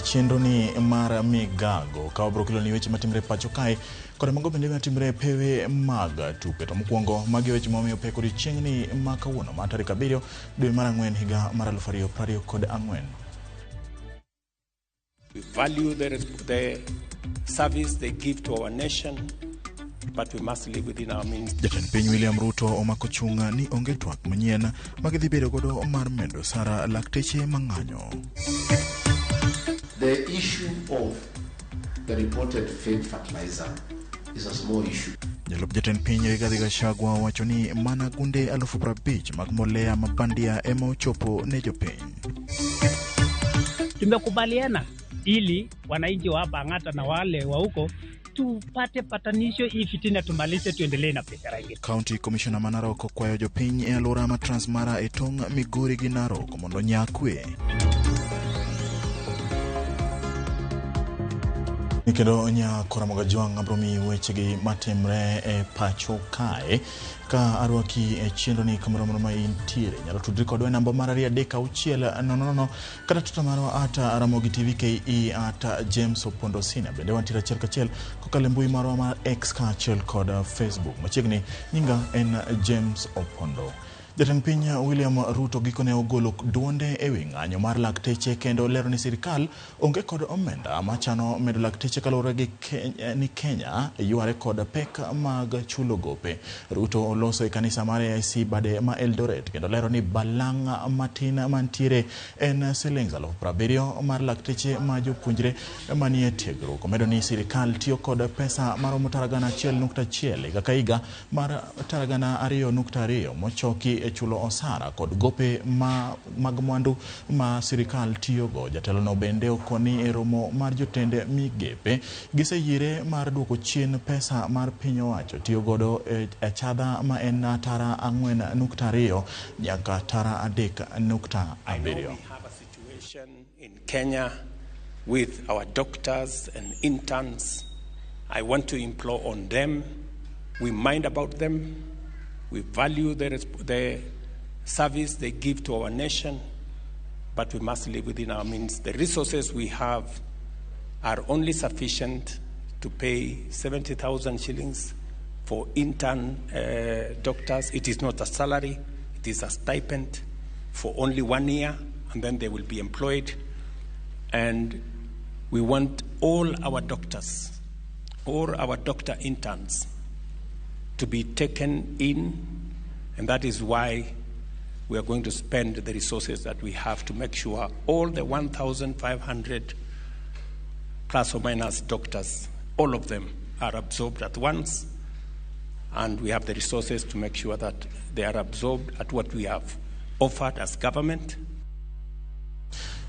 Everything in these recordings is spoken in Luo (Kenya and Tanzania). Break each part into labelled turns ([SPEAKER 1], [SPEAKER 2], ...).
[SPEAKER 1] Chenro ni mar migago ka wabro kelo ni weche matimre pacho kae kod mago bende matimre e pewe mag tuke. To mokwongo magi weche mamiyo pek odiochieng'ni ma kawuono ma tarik 7 dwe mar 4 higa mar 2024.
[SPEAKER 2] We value the service they give to our nation, but we must live within our means.
[SPEAKER 1] Jatend piny William Ruto omako chung' ni onge twak manyien ma gidhi bedo godo mar medo sara lakteche mang'anyo.
[SPEAKER 3] The issue of the reported fake fertilizer is a small issue.
[SPEAKER 1] Jalup jatend piny Rigathi Gachagua owacho ni mana gunde 50,000 mag mbolea ma bandia ema ochopo ne jopiny.
[SPEAKER 4] Tumekubaliana ili wananchi wa hapa Ang'ata na wale wa huko tupate patanisho, hii fitina tumalize, tuendelee na biashara ingine.
[SPEAKER 1] County Commissioner ma Narok okwayo jopiny e alwora ma Transmara e tong' Migori gi Narok mondo nyakwe. Kendo nyakora Mogajwang' abro miyi wechegi matimre e pacho kae ka arwaki e chenro ni kamoro amora ma intiere. Nyalo tudri kodwa e namba mar 2 3 6 0 0 kata Twitter marwa at Ramogi TV KE at James Opondo Senior. Bende wantiere achiel kachiel kokalo e mbui marwa mar X kaachiel kod Facebook. Machiegni nyinga en James Opondo. Jatend piny William Ruto gikone ogolo duonde ewi ng'anyo mar lakteche kendo lero ni sirikal onge kod omenda machano medo lakteche kaluwore gi ni Kenya yware kod pek mag chulo gope. Ruto oloso e kanisa mar AIC bade ma Eldoret kendo lero ni balang' matin mantiere en siling 70,000 mar lakteche ma jopuonjre manie tiegruok. Omedo ni sirikal tiyo kod pesa maromo tara gana 1.1 higa ka higa mar tara gana 2.2 mochoki e chulo osara kod gope mag mwandu ma sirikal tiyogo. Jatelono bende okoni e romo mar jotend migepe giseyiere mar duoko chien pesa mar piny owacho tiyo godo e achadha ma en tara 4.2 nyaka tara 3.7.
[SPEAKER 2] We have a situation in Kenya with our doctors and interns. I want to implore on them. We mind about them. We value the service they give to our nation, but we must live within our means. The resources we have are only sufficient to pay 70,000 shillings for intern doctors. It is not a salary, it is a stipend for only 1 year, and then they will be employed. And we want all our doctors, all our doctor interns, to be taken in, and that is why we are going to spend the resources that we have to make sure all the 1,500 plus or minus doctors, all of them are absorbed at once, and we have the resources to make sure that they are absorbed at what we have offered as government.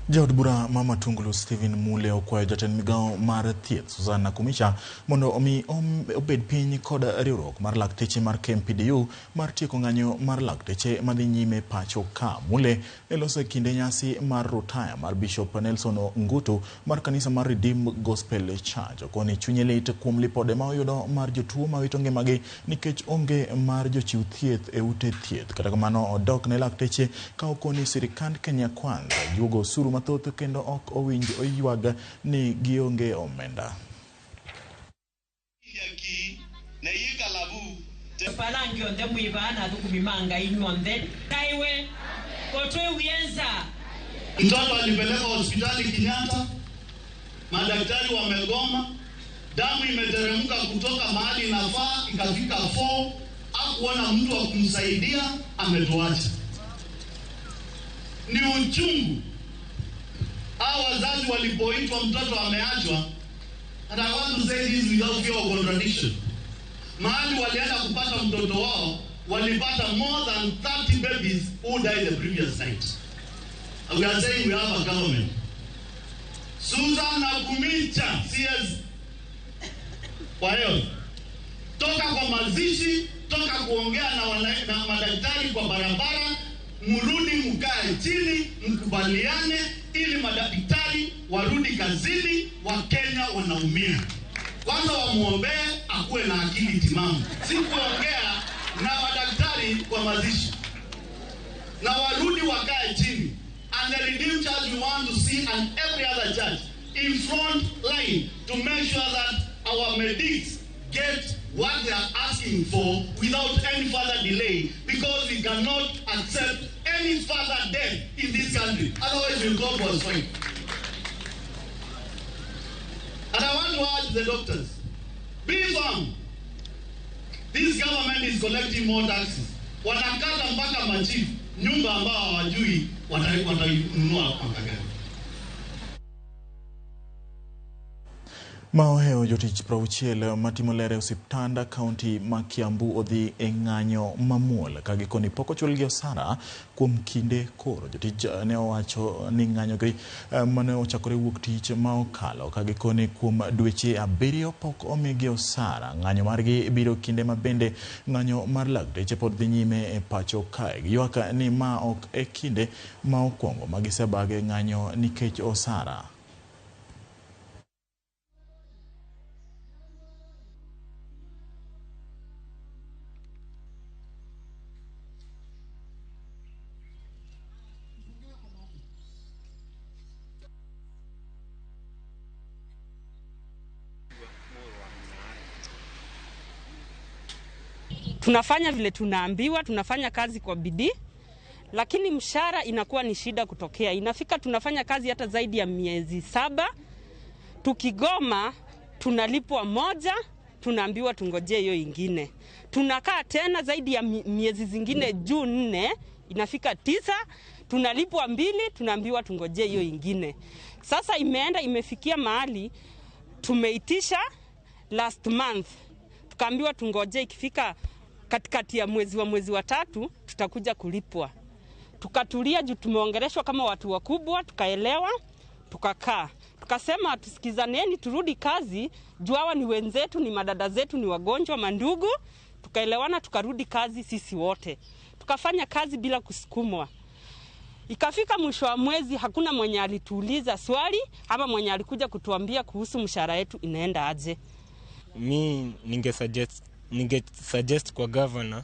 [SPEAKER 1] Jaod bura ma Matungulu Stephen Mule okwayo jatend migawo mar thieth Susan Nakhumicha mondo omi obed piny kod riwruok mar lakteche mar KMPDU mar tieko ng'anyo mar lakteche madhi nyime pacho ka. Mule ne loso e kinde nyasi mar rutaya mar Bishop Nelson Ngutu mar kanisa mar Redeemed Gospel Church. Okoni chunye lit kuom lipode ma oyudo mar jotuo mawito ngimagi nikech onge mar jochiw thieth e ute thieth. Kata kamano odok ne lakteche ka okoni sirikand Kenya Kwanza juogo osuru mathoth kendo ok owinj oywag ni gionge omenda.
[SPEAKER 5] Mtoto alipelekwa hospitali Kenyatta, madaktari wamegoma, damu imeteremka kutoka mahali inafaa ikafika 4, hakuona mtu wa kumsaidia, ametuacha. Ni uchungu. Hao wazazi walipoitwa mtoto ameachwa, and I want to say this without fear of contradiction. Mahali walienda kupata mtoto wao, walipata more than 30 babies who died the previous night. And we are saying we have a government. Susan Nakhumicha, CS wa health, toka kwa mazishi, toka kuongea na madaktari kwa barabara, murudi mkae chini, mkubaliane ili madaktari warudi kazini. Wakenya wanaumia. Kwanza wamuombee akuwe na akili timamu, si kuongea na madaktari kwa mazishi. Na warudi wakae chini. And the Redeemed Church, we want to see, and every other church, in front line to make sure that our medics get what they are asking for without any further delay, because we cannot accept any further death in this country. Otherwise, we'll go for a strike. And I want to urge the doctors, be firm. This government is collecting more taxes. Wanakata mpaka machifu nyumba ambao hawajui watainunua mwaka gani.
[SPEAKER 1] Maohewo jotich 60 matimo ler e osiptand kaunti ma Kiambu odhi e ng'anyo mamuol ka gikoni pok ochulgi osara kuom kinde koro. Jotich ne owacho ni ng'anyogi mane ochakore wuok tich ma okalo ka gikoni kuom dweche 7 pok omigi osara. Ng'anyo margi biro kinde ma bende ng'anyo mar lakteche pod dhi nyime e pacho kae. Giywak ni ma ok e kinde ma okwongo ma gisebage ng'anyo nikech osara.
[SPEAKER 6] Tunafanya vile tunaambiwa, tunafanya kazi kwa bidii, lakini mshahara inakuwa ni shida kutokea. Inafika tunafanya kazi hata zaidi ya miezi 7, tukigoma tunalipwa moja, tunaambiwa tungojee hiyo ingine. Tunakaa tena zaidi ya miezi zingine juu 4, inafika 9, tunalipwa 2, tunaambiwa tungojee hiyo ingine. Sasa imeenda imefikia mahali tumeitisha last month, tukaambiwa tungoje ikifika katikati ya mwezi wa 3 tutakuja kulipwa. Tukatulia juu tumeongeleshwa kama watu wakubwa, tukaelewa, tukakaa. Tukasema tusikizaneni turudi kazi, juu hawa ni wenzetu, ni madada zetu, ni wagonjwa, mandugu. Tukaelewana tukarudi kazi sisi wote. Tukafanya kazi bila kusukumwa. Ikafika mwisho wa mwezi hakuna mwenye alituuliza swali ama mwenye alikuja kutuambia kuhusu mshahara yetu inaenda aje.
[SPEAKER 7] Mi ninge suggest kwa governor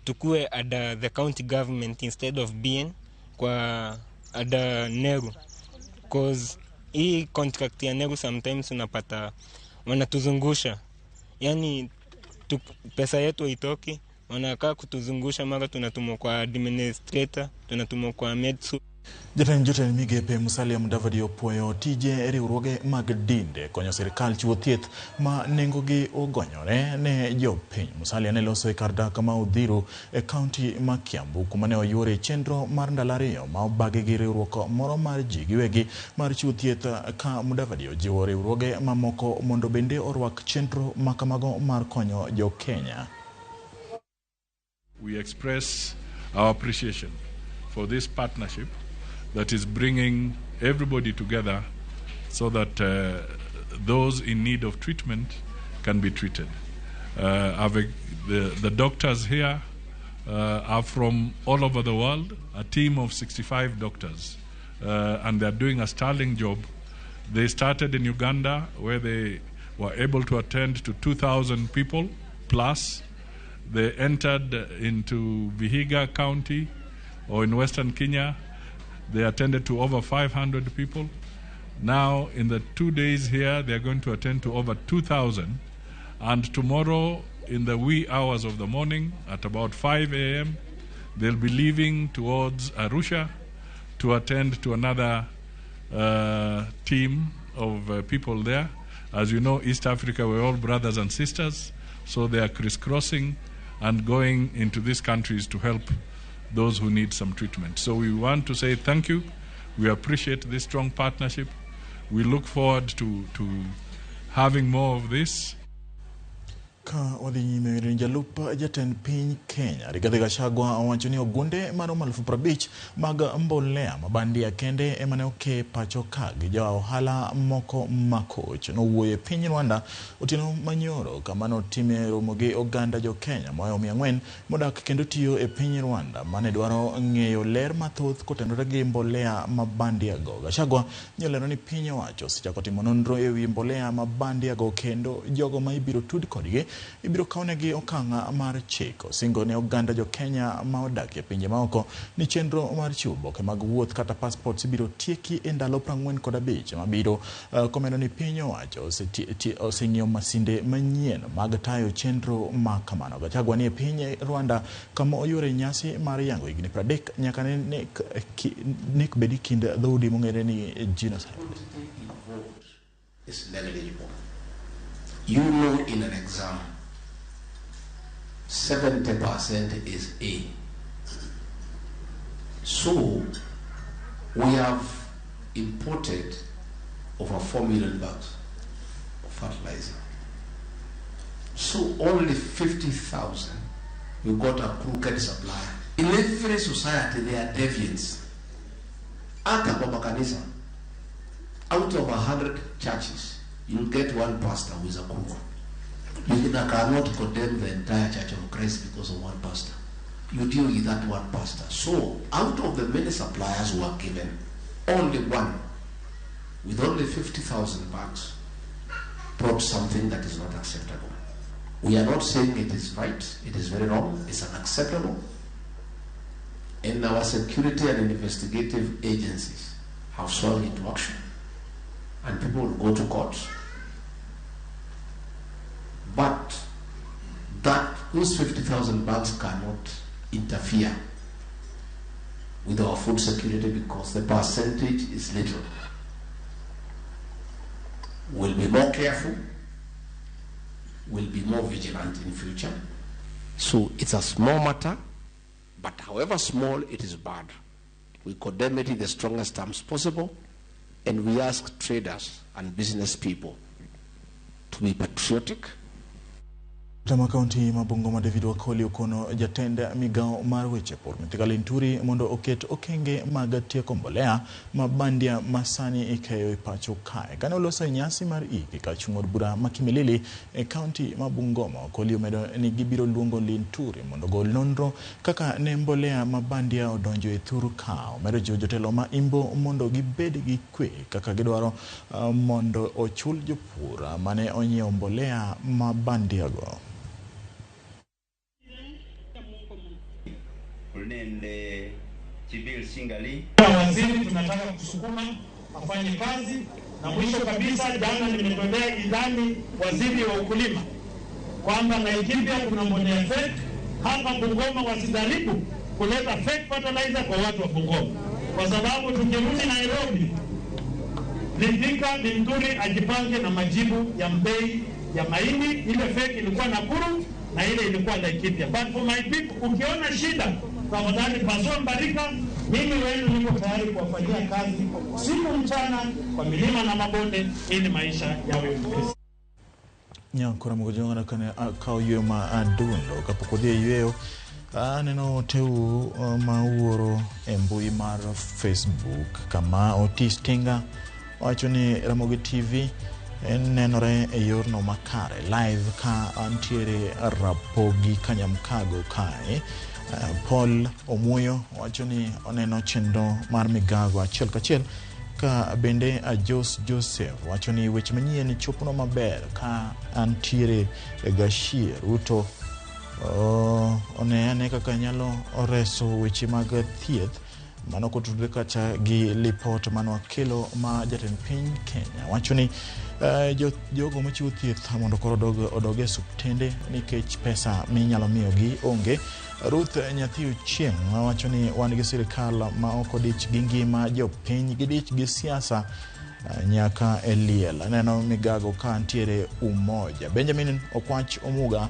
[SPEAKER 7] tukue under the county government instead of being kwa under Neru, cause hii contract ya Neru sometimes unapata wanatuzungusha, yani pesa yetu haitoki, wanakaa kutuzungusha, mara tunatumwa kwa administrator, tunatumwa kwa medsu.
[SPEAKER 1] Jatend jotend migepe Musalia Mudavadi opuoyo tije riwruoge mag dinde konyo sirikal chiwo thieth ma nengogi ogonyore ne jopiny. Musalia ne loso e kar dak ma Uthiru e kaunti ma Kiambu kuma ne oyuore chenro mar ndalo 2 ma obagi gi riwruok moro mar ji giwegi mar chiwo thieth, ka Mudavadi ojiwo riwruoge mamoko mondo bende orwak chenro ma kamago mar konyo jo Kenya.
[SPEAKER 8] We express our appreciation for this partnership that is bringing everybody together so that those in need of treatment can be treated. The doctors here are from all over the world, a team of 65 doctors, and they are doing a sterling job. They started in Uganda, where they were able to attend to 2,000 people plus. They entered into Vihiga County or in Western Kenya. They attended to over 500 people. Now, in the 2 days here, they are going to attend to over 2,000. And tomorrow, in the wee hours of the morning, at about 5 a.m., they'll be leaving towards Arusha to attend to another team of people there. As you know, East Africa, we're all brothers and sisters, so they are crisscrossing and going into these countries to help those who need some treatment. So we want to say thank you. We appreciate this strong partnership. We look forward to having more of this.
[SPEAKER 1] Ka wadhi nyime, jalup jatend piny Kenya Rigathi Gachagua owacho ni ogunde maromo 50,000 mag mbolea mabandia kende ema ne oke pacho ka gi jo ohala moko makoch. Nowuoyo e piny Rwanda otieno manyoro kama notime romo gi oganda jo Kenya moa 400 modak kendo tiyo e piny Rwanda mane dwaro ng'eyo ler mathoth kotenore gi mbolea mabandia go. Gachagua nyolero ni piny owacho osechako timo nonro ewi mbolea mabandia go kendo jogo ma ibiro tud kodgi ibiro kawnegi okang' mar chik. Osingo ne oganda jo Kenya ma odak e pinje maoko ni chenro mar chiwo oboke mag wuoth kata passports ibiro tieki e ndalo 45 mabiro, komedo ni piny owacho oseng'iewo masinde manyien mag tayo chenro ma kamano. Gachagua ni e piny Rwanda kama oyuore nyasi mar yango higni 30 nyaka ne nek bedi kind dhoudi mong'ere ni genocide.
[SPEAKER 3] Is negligible. You know, in an exam, 70% is A. So we have imported over 4 million bags of fertilizer. So only 50,000, we got a crooked supply. In every society there are deviants. Hata kwa makanisa, out of 100 churches, you'll get one pastor who is a crook. You cannot condemn the entire Church of Christ because of one pastor. You deal with that one pastor. So, out of the many suppliers who are given, only one, with only 50,000 bags, brought something that is not acceptable. We are not saying it is right, it is very wrong, it's unacceptable. And our security and investigative agencies have swung into action. And people will go to court. But that those 50,000 bags cannot interfere with our food security because the percentage is little. We'll be more careful, we'll be more vigilant in future. So it's a small matter, but however small, it is bad. We condemn it in the strongest terms possible, and we ask traders and business people to be patriotic.
[SPEAKER 1] Tama kaunti ma Bungoma David Wakoli okono jatend migao mar weche pur Mithika Linturi mondo oket okenge mag tieko mbolea ma bandia masani ikeyo e pacho kae. Kane oloso e nyasi mar iki ka chung' od bura ma Kimilili e kaunti ma Bungoma, Wakoli omedo ni gibiro luongo Linturi mondo ogol nonro kaka ne mbolea ma bandia odonjo e thur ka. Omedo jiwo jotelo ma Imbo mondo gibed gi kwe kaka gidwaro mondo ochul jopur mane onyiewo mbolea ma bandia go.
[SPEAKER 9] Waziri tunataka kusukuma afanye kazi, na mwisho kabisa jana nimetolea ilani waziri wa ukulima kwamba Laikipia kuna mbolea fake, hapa Bungoma wasijaribu kuleta fake fertilizer kwa watu wa Bungoma, kwa sababu tukirudi Nairobi Mithika Linturi ajipange na majibu ya bei ya mahindi. Ile fake ilikuwa Nakuru na ile ilikuwa Laikipia. But for my people, ukiona shida tafadhali pasua mbarika, mimi wenu niko tayari kuwafanyia kazi siku mchana kwa milima na mabonde ili maisha yawe mepesi.
[SPEAKER 1] Nyankora mugojongana kane akaw yweyo ma adundo kapok odhi e yweyo. Aneno teu ma uoro e mbui mar Facebook kama Otis Tinga wacho ni Ramogi TV nenore e yorno makare live ka antiere Rapogi Kanyamkago kae. Paul Omuyo wacho ni oneno chenro mar migago achiel kachiel ka bende Jos Joseph wacho ni weche manyien chopono maber ka antiere Gashie Ruto one ane kaka nyalo reso weche mag thieth. Mano kotudore kacha gi lipot manwakelo ma jatend piny Kenya wacho ni jogo machiwo thieth mondo koro odog e osiptende nikech pesa minyalo miyogi onge. Ruth Nyathi Ochieng' wacho ni wan gi sirikal ma ok odich gi ngima jopiny, gidich gi siasa nyaka e liel. Aneno migago ka ntiere Umoja. Benjamin Okwach Omuga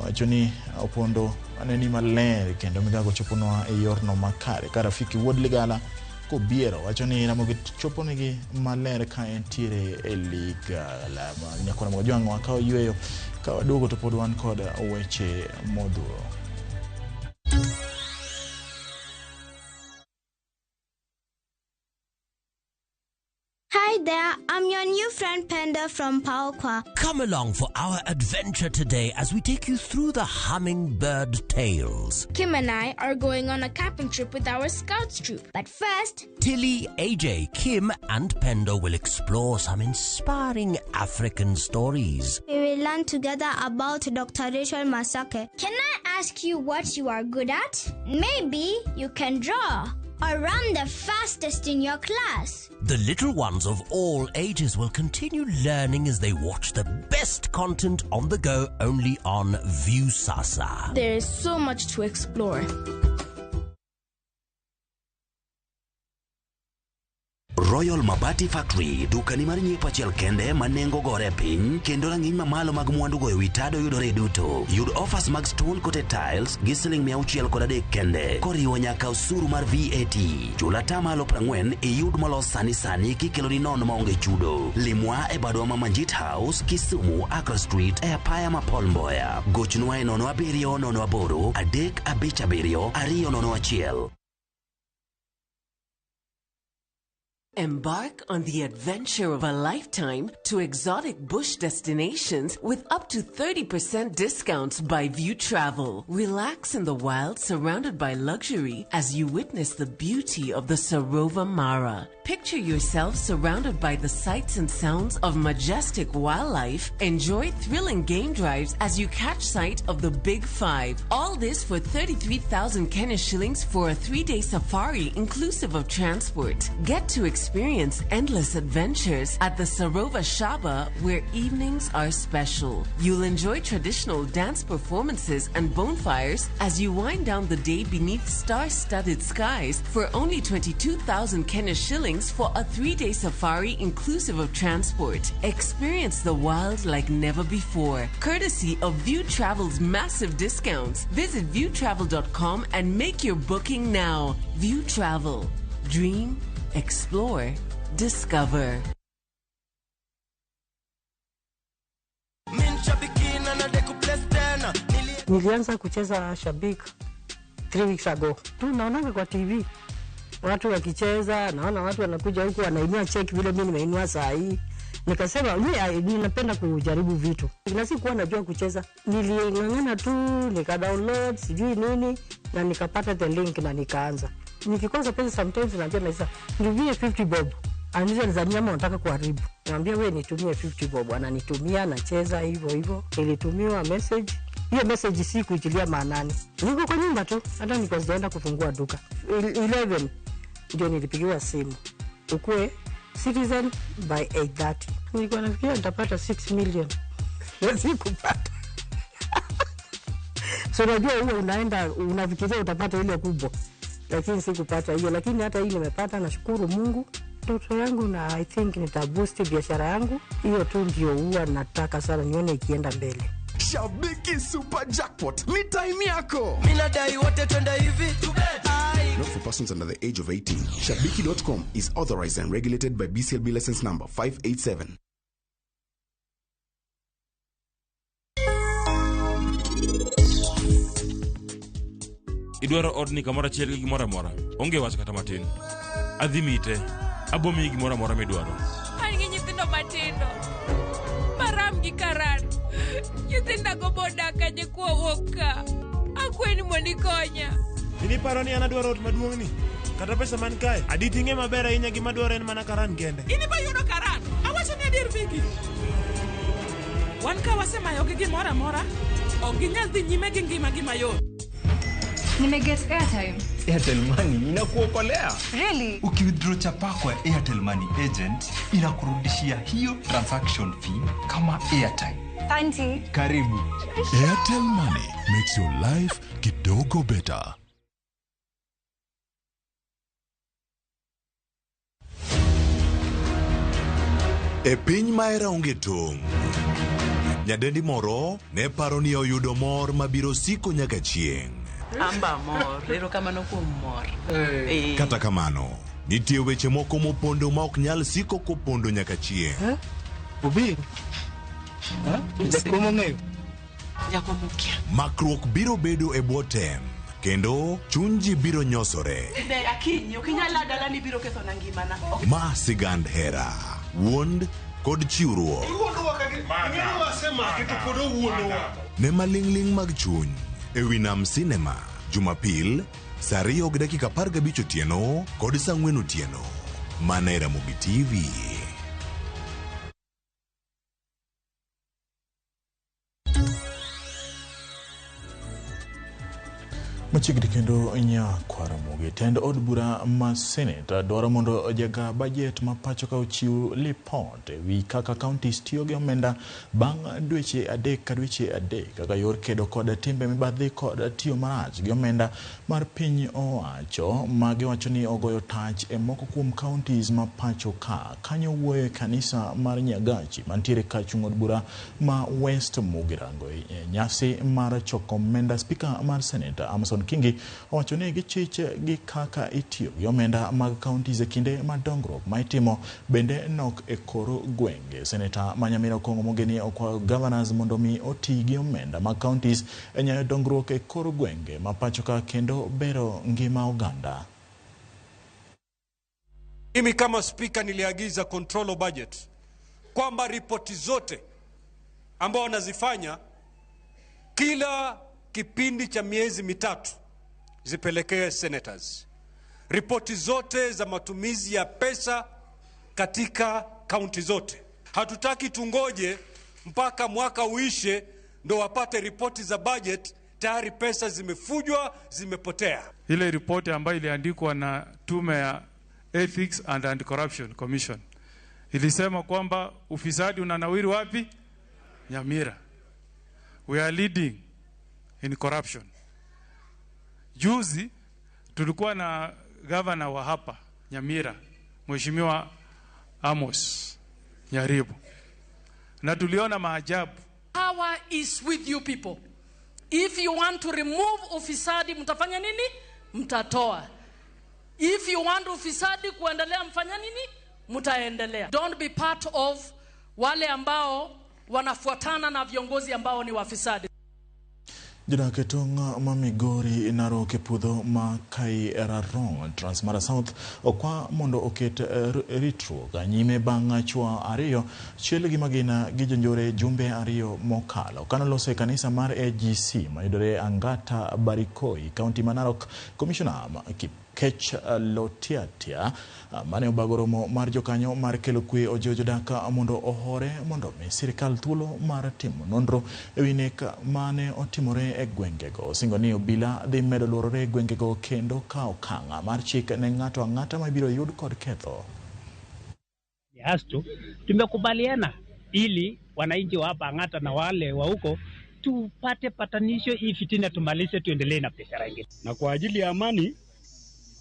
[SPEAKER 1] wacho ni opondo aneni maler kendo migago choponwa e yorno makare. Ka Rafiki Wuod Ligala Kobiero wacho ni Ramogi choponegi maler ka entiere e Ligala. Nyakora Mojwang' wakawo yweyo ka waduogo to pod wan kod weche modhuro.
[SPEAKER 10] Hi there, I'm your new friend Penda from Paokwa.
[SPEAKER 11] Come along for our adventure today as we take you through the hummingbird tales.
[SPEAKER 10] Kim and I are going on a camping trip with our scouts troop. But first,
[SPEAKER 11] Tilly, AJ, Kim, and Pendo will explore some inspiring African stories.
[SPEAKER 10] We will learn together about Dr. Rachel Masake. Can I ask you what you are good at? Maybe you can draw or run the fastest in your class.
[SPEAKER 11] The little ones of all ages will continue learning as they watch the best content on the go only on Viusasa.
[SPEAKER 12] There is so much to explore.
[SPEAKER 13] Royal Mabati Factory dukani mar nyiepo achiel kende ma nengo gore piny kendo rang'iny mamalo mag mwandu go ewi tado yudore duto. Yud offers mag stone coated tiles gi siling 603 kende koriwo nyaka osuru mar VAT. Chul atamalo 40 iyud molos sani sani kikeloni nono maonge chudo. Limwa e badwa ma Manjit House, Kisumu, Accra Street e apaya ma Paul Mboya. Gochnwa e 07 08 357 201.
[SPEAKER 14] Embark on the adventure of a lifetime to exotic bush destinations with up to 30% discounts by View Travel. Relax in the wild surrounded by luxury as you witness the beauty of the Sarova Mara. Picture yourself surrounded by the sights and sounds of majestic wildlife. Enjoy thrilling game drives as you catch sight of the Big Five. All this for 33,000 Kenya shillings for a 3-day safari inclusive of transport. Get to experience endless adventures at the Sarova Shaba, where evenings are special. You'll enjoy traditional dance performances and bonfires as you wind down the day beneath star-studded skies for only 22,000 Kenya shillings for a 3-day safari inclusive of transport. Experience the wild like never before, courtesy of View Travel's massive discounts. Visit viewtravel.com and make your booking now. View Travel. Dream, explore, discover.
[SPEAKER 15] Nilianza kucheza Shabik 3 weeks ago. Tu naonanga kwa TV watu wakicheza, naona watu wanakuja huku wanainua cheki vile mimi nimeinua saa hii. Nikasema mimi ninapenda kujaribu vitu. Na sikuwa najua kucheza. Niling'ang'ana tu, nika download sijui nini na nikapata the link na nikaanza. Nikikosa pesa sometimes naambia Maisa, nitumie 50 bob. Ananiuliza ni ama unataka kuharibu. Naambia wewe nitumie 50 bob. Ananitumia, nacheza hivyo hivyo. Nilitumiwa message. Hiyo message si kuitilia maanani. Niko kwa nyumba tu, hata nilikuwa sijaenda kufungua duka. 11 ndio nilipigiwa simu. Ukue Citizen by 8:30. Nilikuwa nafikiria nitapata 6 million. Na sikupata. So unajua huo unaenda unafikiria utapata ile kubwa. Lakini sikupata hiyo, lakini hata hii nimepata, nashukuru Mungu. Ndoto yangu na I think nitaboost biashara yangu. Hiyo tu ndio huwa nataka sana nione ikienda mbele.
[SPEAKER 16] Shabiki Super Jackpot ni time yako.
[SPEAKER 17] Mimi nadai wote twende hivi.
[SPEAKER 16] Not for persons under the age of 18. Shabiki.com is authorized and regulated by BCLB license number 587.
[SPEAKER 18] Idwaro odni kamoro achiel gi gimoro amora. Onge wach kata matin. Adhi mite. Abo miyi gimoro amora midwaro.
[SPEAKER 19] An gi nyithindo matindo. Maram gi Karan. Nyithindago bodak kanye kwawuok ka. Akwayi ni mondo ikonya.
[SPEAKER 20] In iparo ni an adwaro ot maduong'ni? Kata pesa man kae, adi ting'e maber ahinya gima dwaro en mana Karan kende.
[SPEAKER 21] In ibo yudo Karan. Awacho ni adier Viki. Wan ka wasemayogi gimoro amora, ok ginyal dhi nyime gi ngimagi mayot.
[SPEAKER 22] Nimeget airtime.
[SPEAKER 23] Airtel Money inakuokolea.
[SPEAKER 22] Really?
[SPEAKER 23] Ukiwithdraw chapa kwa Airtel Money agent inakurudishia hiyo transaction fee kama airtime.
[SPEAKER 22] Auntie.
[SPEAKER 23] Karibu.
[SPEAKER 24] Airtel Money makes your life kidogo better.
[SPEAKER 25] E piny ma hera onge tong', nyadendi moro ne paro ni oyudo mor mabiro siko nyaka chieng'.
[SPEAKER 26] Amba mor, erokamano kuom mor. Eh.
[SPEAKER 25] Kata kamano, nitie weche moko mopondo ma ok nyal siko kopondo nyaka chieng'.
[SPEAKER 27] Obiro. Jakom ong'eyo.
[SPEAKER 26] Jakom okia.
[SPEAKER 25] Makruok biro bedo e bwo tem, kendo chuny ji biro nyosore.
[SPEAKER 26] Be akinyi, ok inyal a dala ni biro kethona ngimana.
[SPEAKER 25] Ma sigand hera. Wuond kod chiwruok. Ne maling'ling' mag chuny e wi Nam Cinema Jumapil saa 2:15 otieno kod saa 4 otieno. Mana e Ramogi TV.
[SPEAKER 1] Machiegni kendo nyakwar Ramogi, tend od bura ma Senate dwaro mondo jaga bajet ma pacho ka ochiw lipot e wi kaka counties tiyo gi omenda bang' dweche 3 ka dweche 3 kaka yor kedo kod timbe mibadhi kod tiyo marach gi omenda mar piny owacho ma giwacho ni ogoyo tach e moko kuom counties ma pacho ka. Kanyo wuoyo e kanisa mar Nyagachi mantiere kachung' od bura ma West Mugirango e nyasi mar choko omenda. Spika mar Senate Amason Kingi owacho ni gichich gi kaka itiyo gi omenda mag counties e kinde ma dongruok ma itimo bende nok e kor gwenge. Seneta ma Nyamira Okong'o Mogeni okwayo governors mondo mi oti gi omenda mag counties e nyayo dongruok e kor gwenge ma pacho ka kendo bero ngima oganda.
[SPEAKER 2] Mimi kama spika niliagiza control budget kwamba ripoti zote ambao wanazifanya kila kipindi cha miezi 3 zipelekee senators. Ripoti zote za matumizi ya pesa katika kaunti zote. Hatutaki tungoje mpaka mwaka uishe ndo wapate ripoti za budget, tayari pesa zimefujwa, zimepotea.
[SPEAKER 4] Ile ripoti ambayo iliandikwa na tume ya Ethics and Anti-Corruption Commission ilisema kwamba ufisadi unanawiri wapi? Nyamira. We are leading in corruption. Juzi tulikuwa na governor wa hapa Nyamira, Mheshimiwa Amos Nyaribo, na tuliona maajabu.
[SPEAKER 5] Power is with you people. If you want to remove ufisadi, mtafanya nini? Mtatoa. If you want ufisadi kuendelea, mfanya nini? Mtaendelea. Don't be part of wale ambao wanafuatana na viongozi ambao ni wafisadi.
[SPEAKER 1] Jodak e tong' ma Migori, Narok e puodho ma Kairarong, Transmara South okwa mondo oket ritruok nyime bang' chwo 2 chiel gi magina gi jonjore jumbe 2 mokalo. Kanoloso e kanisa mar AGC mayudore Angata Barikoi, kaunti ma Narok, komishona Kech Lotiatia mane obago romo mar jokanyo mar kelo kwe ojiwo jodak mondo ohore mondo mi sirikal thuolo mar timo nonro e wi nek mane otimore e gwengego. Osingo ni obila dhi medo luorore e gwengego kendo kawo okang' mar chik ne ng'ato ang'ata mabiro yud kod ketho.
[SPEAKER 6] Tumekubaliana ili wananchi wa hapa Ang'ata na wale wa huko tupate patanisho, hii fitina tumalize, tuendelee na biashara ingine.
[SPEAKER 7] Na kwa ajili ya amani,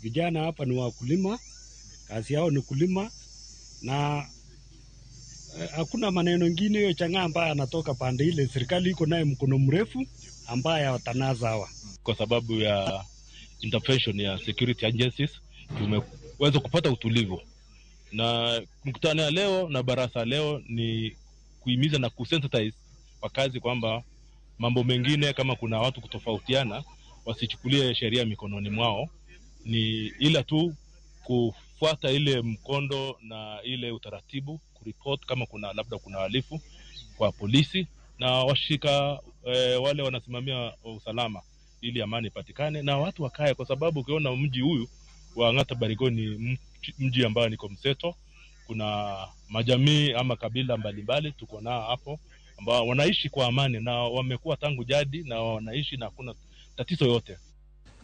[SPEAKER 7] vijana hapa ni wakulima, kazi yao ni kulima, na hakuna maneno mengine hiyo chang'aa ambayo anatoka pande ile. Serikali iko naye mkono mrefu ambaye watanaza hawa.
[SPEAKER 8] Kwa sababu ya intervention ya security agencies tumeweza kupata utulivu, na mkutano ya leo na barasa leo ni kuhimiza na kusensitize wakazi kwamba mambo mengine kama kuna watu kutofautiana wasichukulie sheria mikononi mwao, ni ila tu kufuata ile mkondo na ile utaratibu, kuripot kama kuna labda kuna halifu kwa polisi na washika wale wanasimamia usalama ili amani ipatikane na watu wakae, kwa sababu ukiona mji huyu wa Ang'ata Barikoi ni mji ambao niko mseto, kuna majamii ama kabila mbalimbali tuko nao hapo ambao wanaishi kwa amani na wamekuwa tangu jadi na wanaishi na hakuna tatizo yote.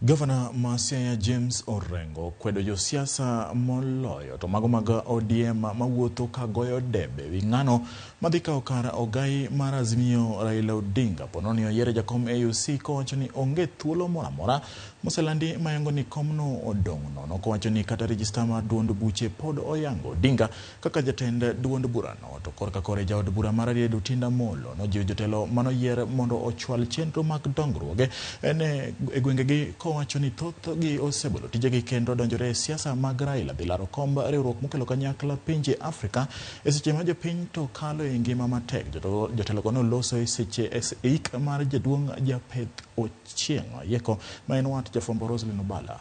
[SPEAKER 1] Gavana ma Siaya James Orengo kwedo josiasa moloyo to mago mag ODM mawuotho ka goyo debe wi ng'ano madhi kawo kar ogai mar Azimio Raila Odinga pono ni oyiere jakom AUC kowacho ni onge thuolo moro amora moselandi mayango ni komno odong' nono, kowacho ni kata rejista mar duond buche pod oyango Odinga kaka jatend duond burano. To korka kore jaod bura mar Riedo Tinda Molo nojiwo jotelo manoyier mondo ochwal chenro mag dongruoge ne e gwengegi, kowacho ni thothgi osebolo tijegi kendo donjore e siasa mag Raila dhi laro komb riwruok mokelo kanyakla pinje Afrika e seche ma jopiny to kalo e ngima matek. Jotelogo noloso e seche e ik mar jaduong' Japeth Ochieng' Yeko ma en wat jafwambo Roselyn Obala.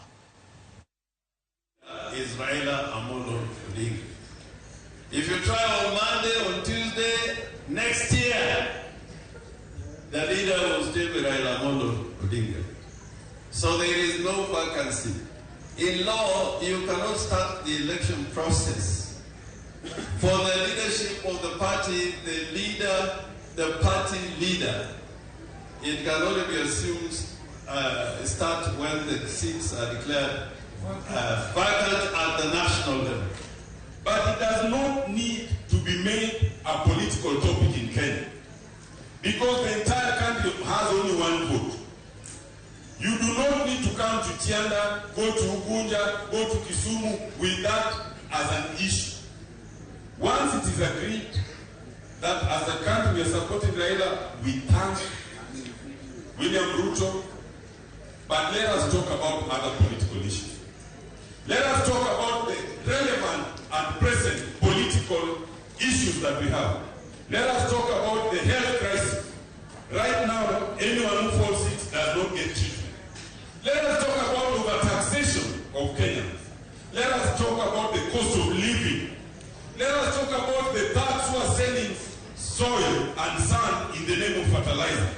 [SPEAKER 27] Is Raila Amolo Odinga.
[SPEAKER 3] If you try on Monday, on Tuesday, next year, the leader will still be Raila Amolo Odinga. So there is no vacancy. In law, you cannot start the election process. For the leadership of the party, the leader, the party leader, it can only be assumed start when the seats are declared vacant at the national level.
[SPEAKER 9] But it does not need to be made a political topic in Kenya, because the entire country has only one vote. You do not need to come to Chianda, go to Ugunja, go to Kisumu with that as an issue. Once it is agreed that as a country we are supporting Raila, we thank William Ruto, but let us talk about other political issues. Let us talk about the relevant and present political issues that we have. Let us talk about the health crisis. Right now, anyone who falls sick does not get treatment. Let us talk about overtaxation of Kenyans. Let us talk about the cost of living. Let us talk about the thugs who are selling soil and sand in the name of fertilizer.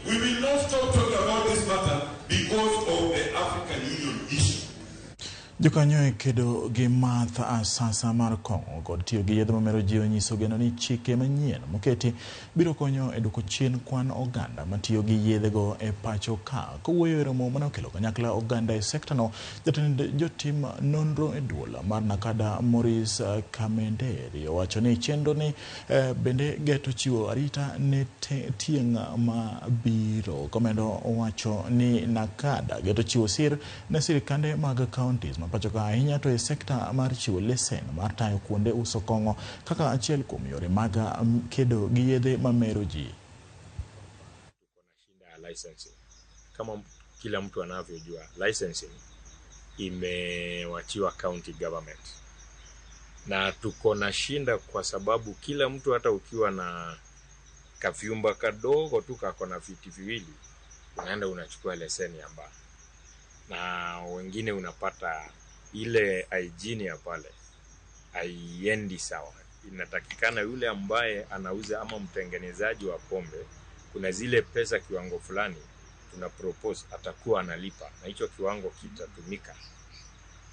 [SPEAKER 9] We will not stop talking about this matter because of the African Union issue.
[SPEAKER 1] Jokanyo e kedo gi math asasa mar kong'o kod tiyo gi yedhe mamero ji onyiso geno ni chike manyien moketi biro konyo e duoko chien kwan oganda matiyo gi yedhego e pacho ka. Kowuoyo e romo mane okelo kanyakla oganda e sektano, jatend jotim nonro e duol mar Nakada Maurice Kamenderi owacho ni chenro ni bende geto chiwo arita ne tieng' mabiro. Komedo owacho ni Nakada geto chiwo sir ne sirikande mag counties mapacho ka ahinya to e sekta mar chiwo lesen mar tayo kuonde uso kong'o kaka achiel kuom yore mag kedo gi yedhe mamero ji.
[SPEAKER 10] Licensing. Kama kila mtu anavyojua, licensing imewachiwa county government. Na tuko na shinda kwa sababu kila mtu hata ukiwa na kavyumba kadogo tu kako na viti viwili, unaenda unachukua leseni ya baa. Na wengine unapata ile hygiene ya pale haiendi sawa. Inatakikana yule ambaye anauza ama mtengenezaji wa pombe, kuna zile pesa kiwango fulani tuna propose atakuwa analipa, na hicho kiwango kitatumika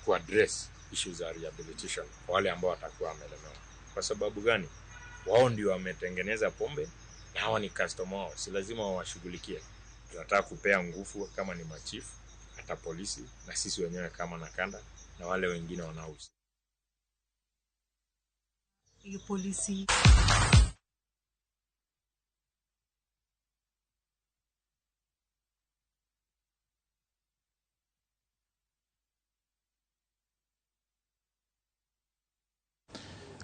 [SPEAKER 10] ku address issues za rehabilitation kwa wale ambao watakuwa wamelemewa. Kwa sababu gani? Wao ndio wametengeneza pombe na hawa ni customer wao, si lazima wawashughulikie. Tunataka kupea nguvu kama ni machifu, hata polisi na sisi wenyewe kama Nakanda na wale wengine wanaohusika.
[SPEAKER 11] Hiyo polisi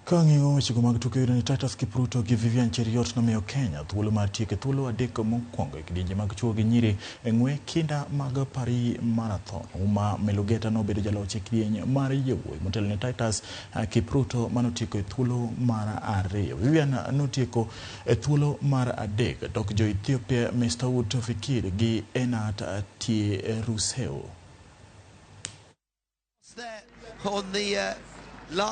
[SPEAKER 1] Kang'iyo wechego mag tuke yudo ni Titus Kipruto gi Vivian Cheruiyot nomiyo Kenya thuolo mar tieko thuolo adek mokwongo e kidienje mag chuo gi nyiri e ng'we kinda mag Paris Marathon. Uma Melugeta nobedo jaloch e kidieny mar yawuoyi motelo ne Titus Kipruto manotieko e thuolo mar ariyo. Vivian notieko e thuolo mar adek tok jo Ethiopia Mestaut Fikir gi Enat Tieruseo.
[SPEAKER 17] On the